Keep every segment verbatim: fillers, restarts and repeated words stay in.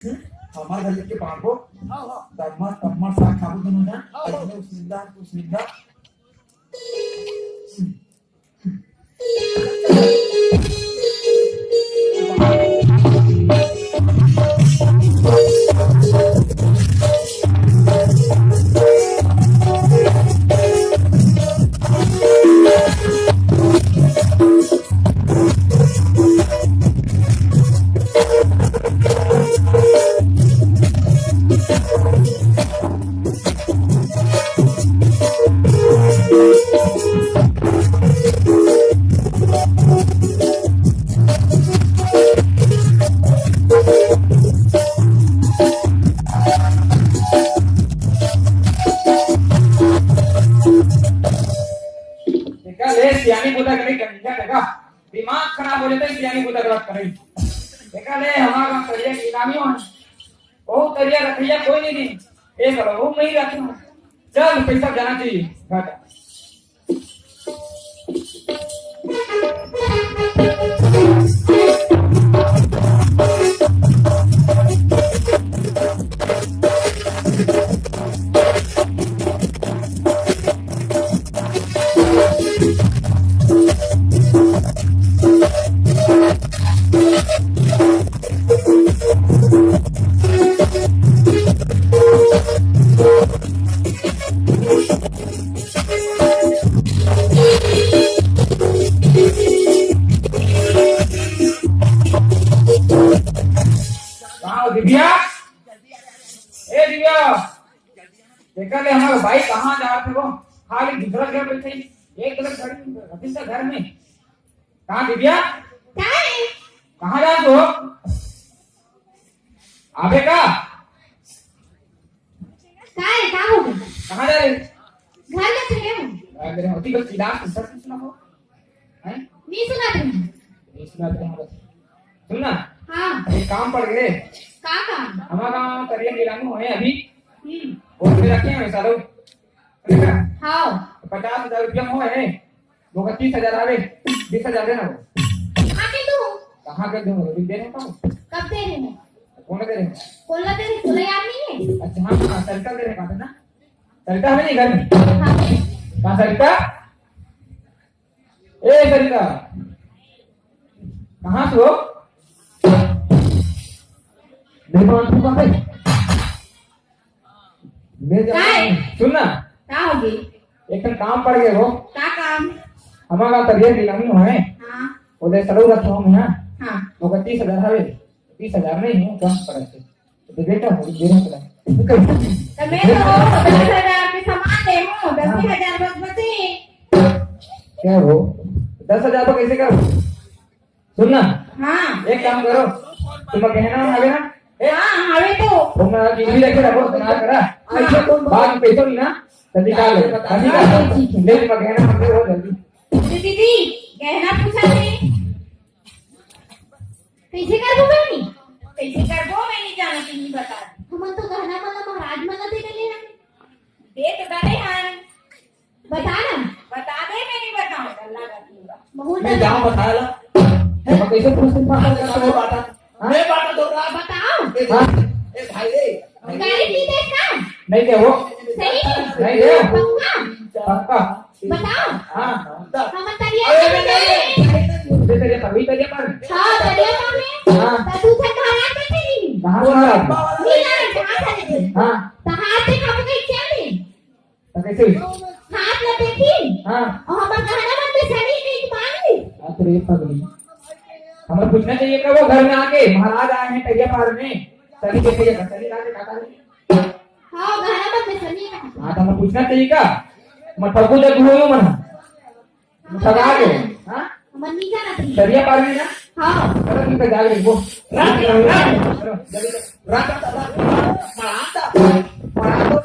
हमार घर लेके पारबो। हाँ, हाँ। तम्मा, तम्मा साग खाबो दोनों झन। हाँ, हाँ। अइसने उसिंदा, उसिंदा। देखा ले, सियानी बुता करे कनिका देखा, दिमाग खराब हो जाता है सियानी बुता गलत करे। देखा ले, हमारा करिया की नामी हो, बहुत करिया रखिया कोई नहीं दी, एक रहू नहीं रखी। चल, पैसा जाना चाहिए घाटा। कहाँ हो दिव्या? ए दिव्या, देखा ले हमारा भाई कहाँ जा रहे हो? खाली दूसरा घर बैठे, एक गलत घर में, ऑफिस का घर में। कहाँ दिव्या? काय? कहाँ जा तू? आबे का? काय? का हो गया? कहाँ जा रहे? घर में थे हम। अरे, होती बस इलाज तो सर कुछ ना हो। हैं? नहीं सुना तुमने? नहीं सुना तुमने बस। सुन ना। हाँ। एक काम पड़ गए। का काम? हमारा करियर गिरानी है अभी। हम्म। वो पे रखे हैं वैसा लोग। हाँ। पचास हजार रुपया हो है। वो का तीस हजार आवे, बीस हजार देना वो। कहाँ के तू? कहाँ के दूँ? अभी दे देता हूँ। कब दे रहे हैं? कौन दे रहे हैं? कौन ला दे रहे? तोला याद नहीं है? अच्छा, हाँ, हाँ, सरिता दे रहे बात है ना? सरिता है नहीं घर में? हाँ। कहाँ सरिता? ए सरिता, कहाँ से हो? मेरे को आंसू कहाँ पे? ले जा। काय? सुन ना। का होगी? एक ठन काम पड़ गए वो। का काम? हमारा तबियत ढीला नहीं है। हाँ। वो दे सड़ू रखा हूँ मैं। हाँ। वो का तीस हजार हवे। तीस हजार नहीं है, कम पड़े से। तो बेटा हो, ये रख ले। तो मैं तो दस हजार के सामान ले हूँ, दस हाँ। हजार बस बचे। क्या हो? दस हजार तो कैसे करो? सुन ना। हाँ। एक काम करो, तुम गहना हवे ना? ए? हाँ, हवे तो। तुम ना बीवी रखे रखो, ना करा। हाँ। बाद में पैसा नहीं ना, तो निकाल ले। अभी हाँ, निकाल। ठीक है। ले, तुम गहना हवे वो जल्दी। अरे दीदी, गहना पूछा नहीं। कैसे करबो बहनी? कैसे करबो, मैं नहीं जानत, नहीं बता। हमन तो गहना मन ला महाराज मन ला दे डले हन। दे तो डले हन। बता ना। बता दे, मैं नहीं बताऊँ, अल्लाह का पूरा। बहुत मैं डर जाऊँ बताया ला। मैं कैसे पूछ सकता हूँ, मैं बाटा। हाँ? मैं बाटा दो रहा। बताओ। ए, हाँ। ए भाई, ए। गाड़ी की दे का? नहीं दे वो। सही? नहीं दे। पक्का? पक्का। बताओ। हाँ। हम तरिया अरे, में नहीं, नहीं, नहीं। दे तेरे पर, वही तरिया पर। हाँ, तरिया पर में। हाँ। तो तू घर आ के नहीं। कहाँ से आ रहा है? नहीं आ रहा, कहाँ से आ रहा है? हाँ। तो हाथ से खाओ तो क्या नहीं? तो कैसे हुई? हाथ में देखी। हाँ। और हमार गहना मन में सनी नहीं मांगी। बाप रे पगली। हमें पूछना चाहिए क्या वो घर में आके, महाराज आए हैं तरिया पार में, सनी के तरिया का, सनी लाके खाता नहीं। हाँ, गहना मन में सनी है। हाँ, तो हमें पूछना चाहिए क्या? मैं ठगू जब हुई हूँ मना। ठगा दो। हाँ? हमन नहीं जाना थी। दरिया पार में ना? हाँ। चलो, तुम तो जाग रही हो। रात, रात, रात, रात, रात, रात, रात, रात,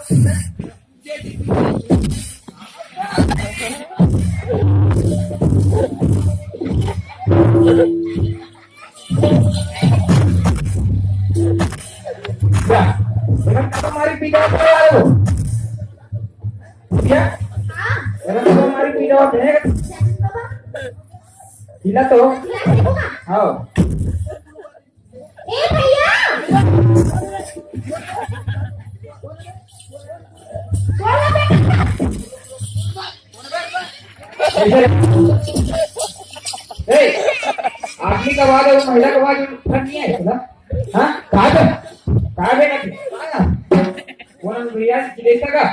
जा, एमन का मारी पीटा होत हे यार वो। क्या? हाँ। एमन का मारी पीटा होत हे। बाबा। हिला तो। हिला तो। हाँ। ए भैया, बोला बेटा। ए, आदमी का आवाज हे, महिला का आवाज फर्क नहीं है इसका? हाँ? कहाँ पे? कहाँ पे? कहाँ? कौन भैया, चिल्लाई का?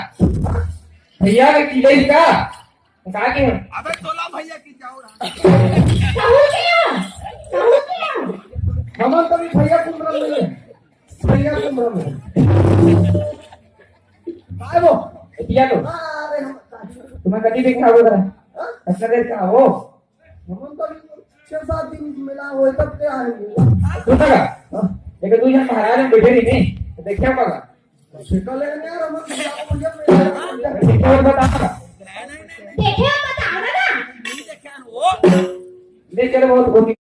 भैया, मैं चिल्लाई का? कहाँ के हैं? अबे तोला भैया की जाओ। कहूँ के हो? कहूँ के हो? हमन तो भी भैया कुमरम नहीं है। भैया कुमरम है। काय वो? भैया तो। हाँ, अरे हम तुम्हें कभी देखा होगा? हाँ? अच्छा, देखा हो? हमन तो अभी छह सात दिन मिला हुआ है, तब क्या है? दूसरा का? हाँ। देखो, तू यहाँ महाराज में बैठे नहीं, नहीं? तो देखा होगा? शिकल है ना यार, हमन तो जाओ, भैया, मैं देखा हो, बता। देखे हो, बताओ ना। ले चलो, बहुत, बहुत